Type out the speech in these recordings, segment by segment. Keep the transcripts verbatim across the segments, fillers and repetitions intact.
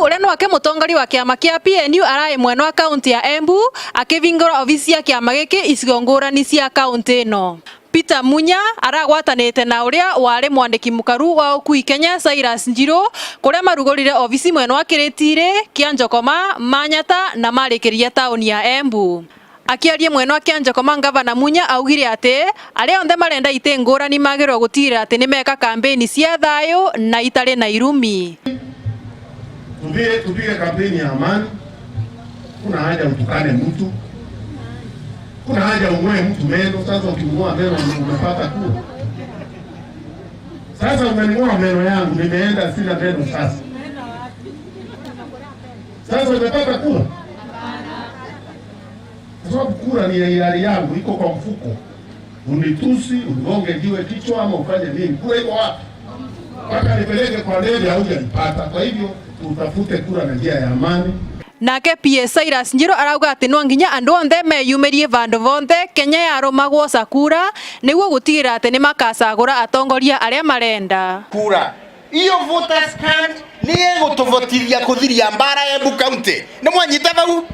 Uria nwake mutongoria wa kiama kia P N U arai mwena wa kaunti ya Embu, akivingura obici cia kiama giki icigo ngurani cia kaunti ino. Peter Munya aragwatanite na uria wari mwandiki mukaru wa Ukui Kenya Cyrus Njiru, kuria marugurire obici mwena wa Kiritiri, Kianjokoma, Manyata na marikiria tauni ya Embu. Akiaria mwena wa Kianjokoma, Ngavana Munya augire ati aria onthe marenda iti ngurani magirwe gutigirira ati nimeka kambeni cia thayu na itari na irumi. Tupige, tupige kampeni ya amani. Kuna haja utukane mtu. Kuna haja ung'oe mtu meno. Sasa ukimng'oa meno, umepata kura. Sasa umening'oa meno yangu, nimeenda sina meno sasa. Sasa umepata kura? Kwa sababu kura ni ya hiari yangu, iko kwa mfuko. Unitusi, unigonge jiwe kichwa ama ufanye nini? Kura iko wapi? Mpaka nipeleke kwa ndege, haujanipata. Kwa hivyo, tutafute kura na njia ya amani. Nake P A Cyrus Njiru arauga ati no nginya andu onthe meyumirie vandu vonthe Kenya yarumagwo ca kura, niguo gutigirira ati nimakacagura atongoria aria marenda. Kura. Iyo voters card ni igutuvotithia kuthiria mbara ya Embu County. Ni mwanyita vau?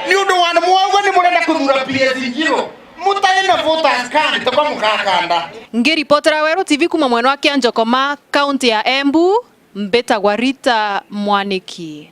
Ni undu wa ni mwauga ni murenda kuthura P S Njiru. Mutari na voters card, tokwa mukakanda. Ngiripotera Weru T V kuma mwena wa Kianjokoma, kaunti ya Embu, mbitagwa Rita Mwaniki.